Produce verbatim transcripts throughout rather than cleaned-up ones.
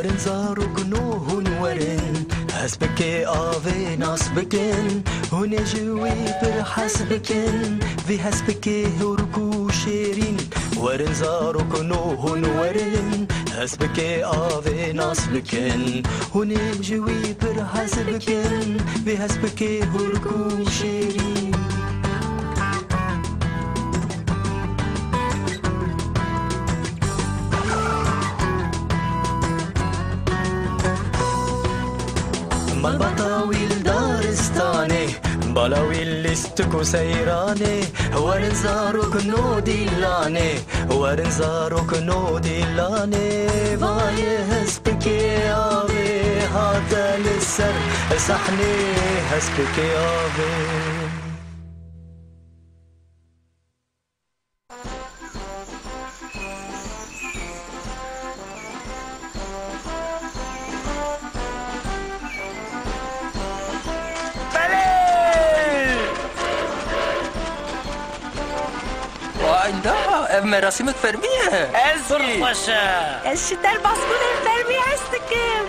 Werin zarokno hûn werin, hespikê avê nas bikin, hûn ê ji wî pir hez bikin, vî hespikê hûrk û şêrîn. Werin zarokno hûn werin, hespikê avê nas bikin, hûn ê ji wî pir hez bikin, vî hespikê hûrk û şêrîn. Malbata wî li daristanê, bala wî lîstik û seyranê, werin zarok no dîlanê, werin zarok no dîlanê, vayê hespikê avê hate li ser sahnê, hespikê avê. Belê! Wayda, ev merasîmek fermî ye. Ez Pir jî. Xweş e. Ez ji derbasbûnên fermî hez dikim.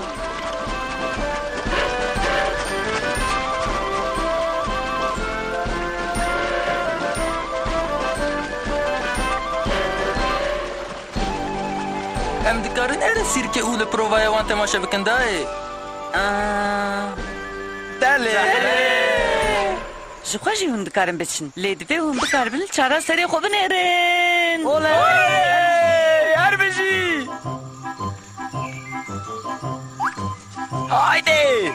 Em dikarin herin sîrkê û li provaya wan temaşe bikin dayê? Aa. Delê. Ji xwe jî hûn dikarin biçin. Lê divê hûn bikaribin li çara serê xwe binêrin. Oley! Her bijî! Haydi!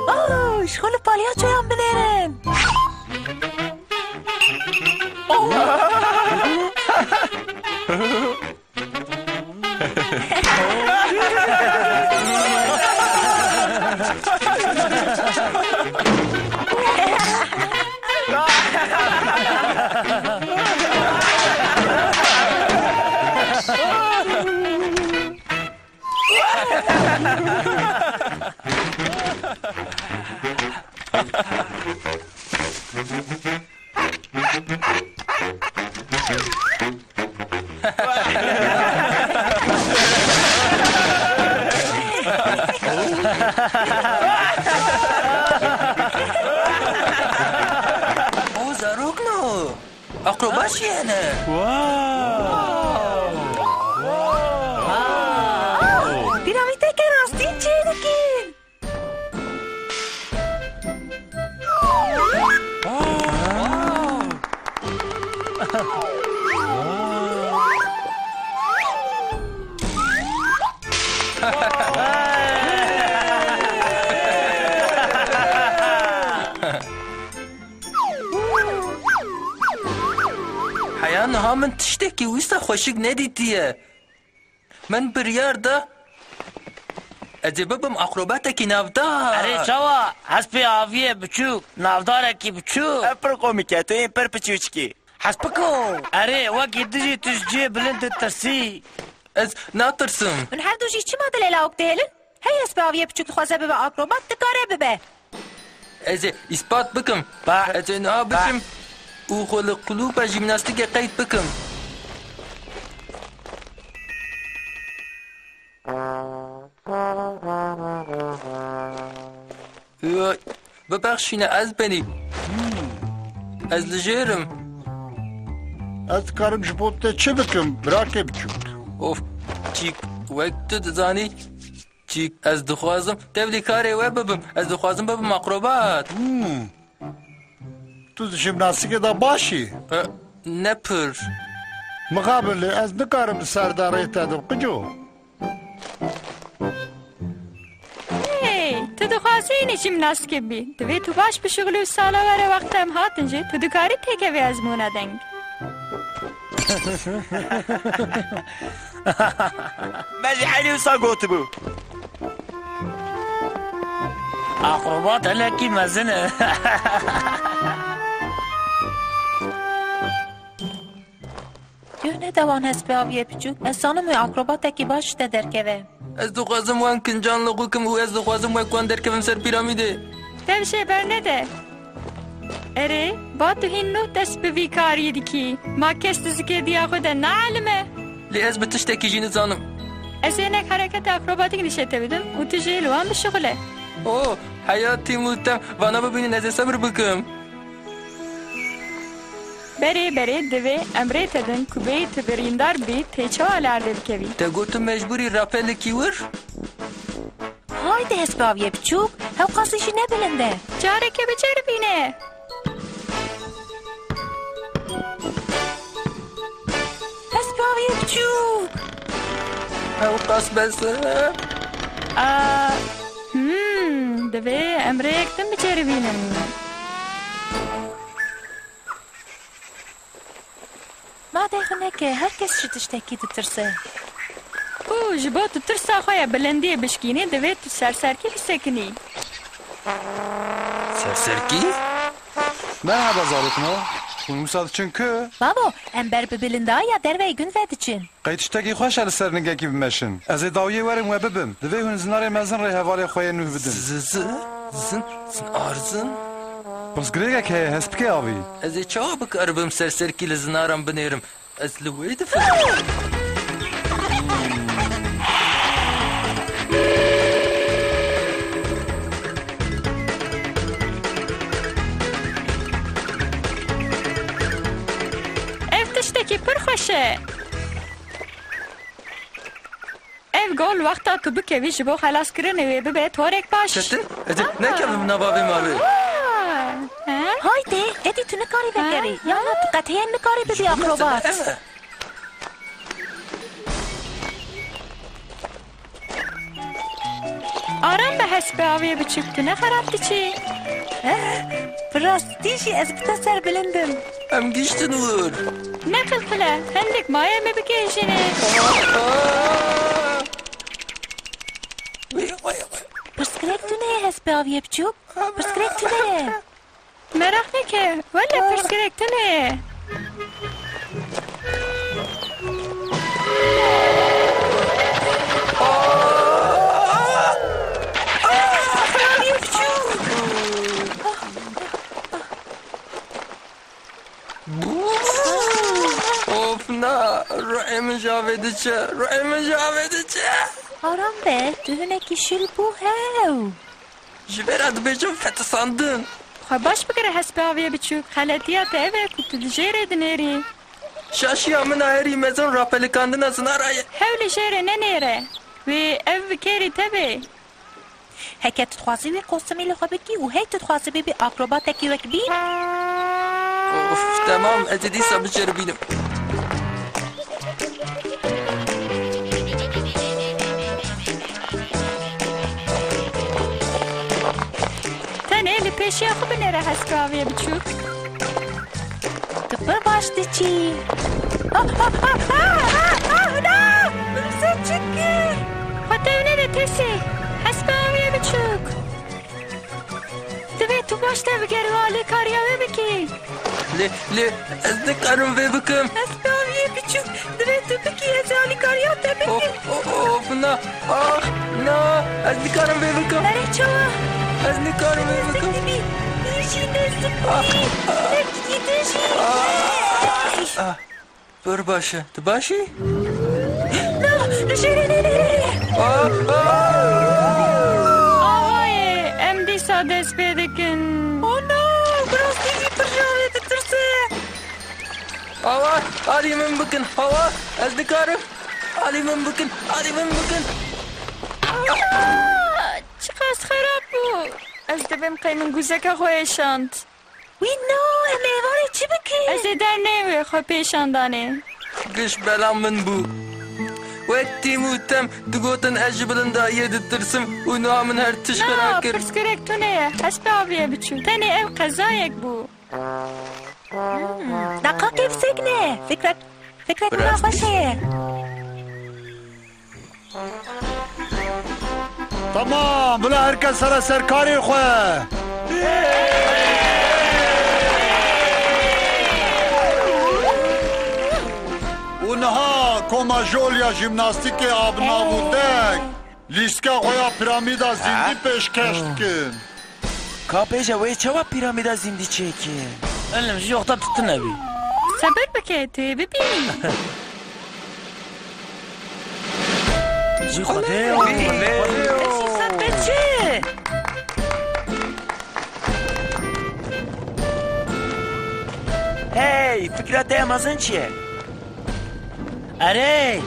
Oh, ji xwe li palyaçoyan binêrin. Oh! O zarokno. Akrobat jî hene. Wow! Wow! Pîramîdeke rastîn çêdikin. Heya niha min tiştekî wisa xweşik nedîtiye. Min biryar da ez ê bibim akrobatekî navdar. Erê çawa? Hespê aviyê biçûk, navdarekî biçûk. Ev pir komîk e, tu yê pir piçûçikî. Hespiko! Erê, wekî dijî tu ji cihê bilind ditirsî. Ez natirsim. Hûn her du jî çima dilê lawik dihêlin? Hey hespê aviyê biçûk dixwaze bibe akrobat, dikare bibe. Ez ê îspat bikim. Ba. Ez ê niha Ba. biçim û xwe li klûba jîmnastîkê qeyd bikim. Yoy, bibexşîne, ez benî. Ez li jêr im. Ez dikarim ji bo te çi bikim, birakê biçûk? Of, çîk, wek tu dizanî. Çîk, ez dixwazim tevlî karê we bibim. Ez dixwazim bibim akrobat. Hmm. Tu di jimnastîkê de baş î? E, ne pir. Mixabin lê ez nikarim li ser de rê te dim, qico. Hey, tu dixwazî hînî jimnastîkê bî. Divê tu baş bişuxilî û sala were wexta em hatin jî, tu dikarî têkevî ezmûna deng. Me jî eynî wisa gotibû. Akrobat hinekî mezin e. Guh nede wan hespê aviyê piçûk. Ez zanim wê akrobatekî baş ji te derkeve. Ez dixwazim wan kincan li xwe kim û ez dixwazim wek wan derkevim ser pîramîdê. Te bi şê bernede. Erê, ba tu hîn nû dest bi vî karî dikî. Ma kes di zikê diya xwe de naelime? Lê ez bi tiştekî jî nizanim. Ez ê hinek hereketa akrobatîk nîşe te bidim û tu jî li wan bişuxile. Oh, heya Tîm û Tem, vana bibînin ez ê sebir bikim. Berê, berê, divê em rê te din ku bêyî tu birîndar bî, tê çawa li erdê bikevî? Te got tu mecbûrî rapelekî wir? Haydi hespê aviyê biçûk, hewqasî jî ne bilind e. Careke biceribîne. Hespê aviyê biçûk. Hewqas bes e? Aa, hmm, divê em rêyek din biceribînin. Ma dêxineke, her kes ji tiştekî ditirse. Û ji bo tu tirsa xwe ya bilindiyê bişkînî, divê tu serserkî bisekinî. Serserkî? Merhaba zarokno. Hûn wisa diçin ku? Bavo, em ber bi bilindayiya derveyî gund ve diçin. Qey tiştekî xweş e li ser ningekî bimeşin. Ez ê dawiyê werim we bibim. Divê hûn zinarê mezin rê hevalê xwe yê nû bidin. Z-, z-, zin, zin, arzin. Pirsgirêkek heye, hespikê avî. Ez ê çawa bikaribim serserkî li zinaran binêrim? Ez li wê difikirim. Ev tiştekî pir xweş e. Ev gol wexta tu bikevî ji bo xelaskirinê wê bibe torek baş. Ketin? Ez ê nekevim nava vê malê. Aa, he? Haydi, êdî tu nikarî vegerî. Ha? Yana tu qet heye nikarî bibî akrobat. Ev e. Aram be hespê avê biçûk, tu ne xerab diçî. Bi rastî jî ez bi te serbilind im. Em gihîştin wir. Ne qilqile, hindik maye me bigihîjîne. Pirsgirêk tune ye hespê aviyê biçûk. Pirsgirêk tune ye. Meraq neke, wele pirsgirêk tune ye. Aviyê biçûk. Of na, ruhê min ji avê diçe, ruhê min ji avê diçe. Aram be, tu hinekî şil bû hew. Ji vê re dibêjim fetisandin. Xwe baş bigire hespê avê biçûk, xeletiya te ev e ku tu di jêrê dinêrî. Şaşiya min a herî mezin rapelikandina zinara ye. Hew li jêrê nenêre. Wê ev bi kêrî te bê. Heke tu dixwazî wî kostûmî li xwe bikî û hey tu dixwazî bibî akrobatekî wek bî? Of, temam, ez ê dîsa biceribînim. Tenê li pêşiya xwe binêre hespê avê biçûk. Tu pir baş diçî. Ah, ah, ah, ah, ah, ah, na! Min ser çi kir? Xwe tev nede tesê. Hespê avê biçûk. Divê tu baş te bigere û alîkariya wê bikî. Lê, lê, ez nikarim vê bikim. Hespê aviyê biçûk, divê tu bikî, ez ê alîkariya te bikim. Of, of, of, na, ah, na, ez nikarim vê bikim. Erê çawa? Ez nikarim vê bikim. Nêzîkî bî, nêzîkî bî. Ah, ah, ah, ah. Pir baş e. Tu baş î? Na, li jêrê nênêrê. Ah, ah. Avayê, em dîsa dest pê dikin. Oh no, bi rastî jî pir ji avê ditirse. Awa, alî min bikin. Awa, ez dikarim. Alî min bikin, alî min bikin. Aa, çiqas xerab bû. Ez dibêm qey min guzeka xwe êşand. Wî na, em ê êvarê çi bikin? Ez ê derneyê wê xwe pêşan danê. Giş bela min bû. Wek Tîm û Tem digotin ez ji bilindayiyê ditirsim û niha min her tişt xira kir. Na, pirsgirêk tune ye. Hespê aviyê biçûk. Tenê ev qezayek bû. Hmm, deqaqê bisekine. Fikrek, fikrek wina xweş heye. Tamam, bila her kes here ser karê xwe. Û niha koma jol ya jîmnastîkê abnav û deng lîstika xwe ya piramîda zîndî pêşkeş dikin. Ka bêje wê çawa pîramîda zîndî çêkê? Ilim ji yoxta tu tune bî. Sebir bike, tu yê bibînî. Ji Xwedê yo. Ev jî sed be çi? Hey, fikra te ya mezin çi ye? Erê,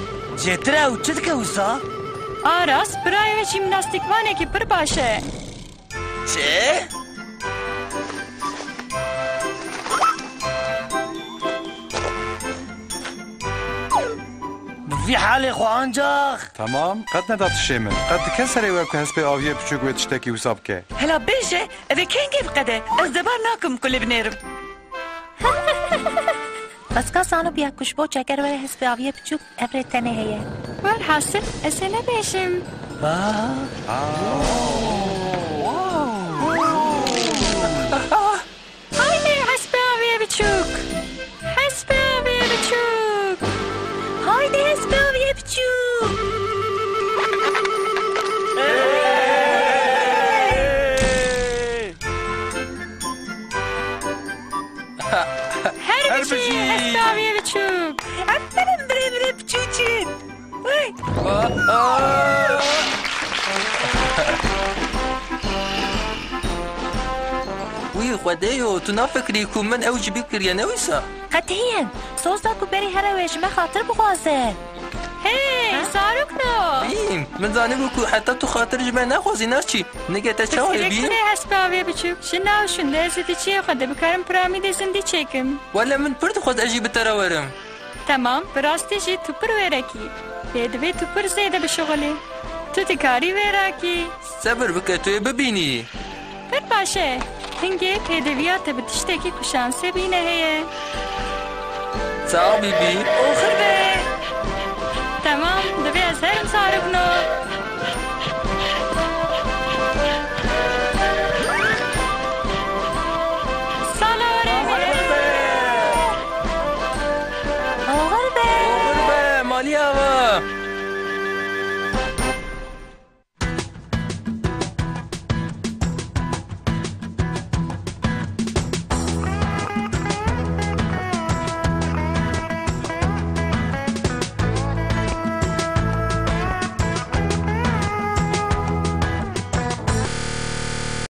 jêtir e û çi dike wisa? Aras, birayê wê jîmnastîkvanekî pir baş e. Çi? Bi vî halê xwe ancax. Temam, qet neda tişê min. Qet dike serê we ku hespê aviyê piçûk wê tiştekî wisa bike? Hela bêje, ev ê kengê biqede? Ez debar nakim ku lê binêrim. Xwezka zanibiya ku ji bo çeker were hespê aviyê piçûk ev rê tenê heye. Werhasil, ez ê nebêjim. Ah. Haydê hespê aviyê biçûk. Hespê aviyê biçûk. Haydê hespê aviyê biçûk. Her bijî hespê aviyê biçûk. Aferin birê birê biçûçin. Hey. Wî Xwedê yo, tu nafikirî ku min ew ji bîr kiriye, ne wisa? Qetîyen. Soz da ku berî here wê ji me xatir bixwaze. Hey, zarokno! Bîm, min zanibû ku heta tu xatir ji me naxwazî, naçî. Nige te çawa dibî? Pirsgirêk tune hespa vê biçûk. Ji nav şûnde ez ê di çiyê xwe de bikarim piramîdê zindî çêkim. Wele min pir dixwest ez jî bi te re werim. Temam, bi rastî jî tu pir wêrekî. Lê divê tu pir zêde bişuxulî. Tu dikarî wêrakî. Sebir bike, tu yê bibînî. Pir baş e. Hingê pêdiviya te bi tiştekî ku şansê bîne heye. Sax bibî. Oxir be. Temam, divê ez herim zarokno. Sala warê me. Oxir be. Oxir be, malî ava.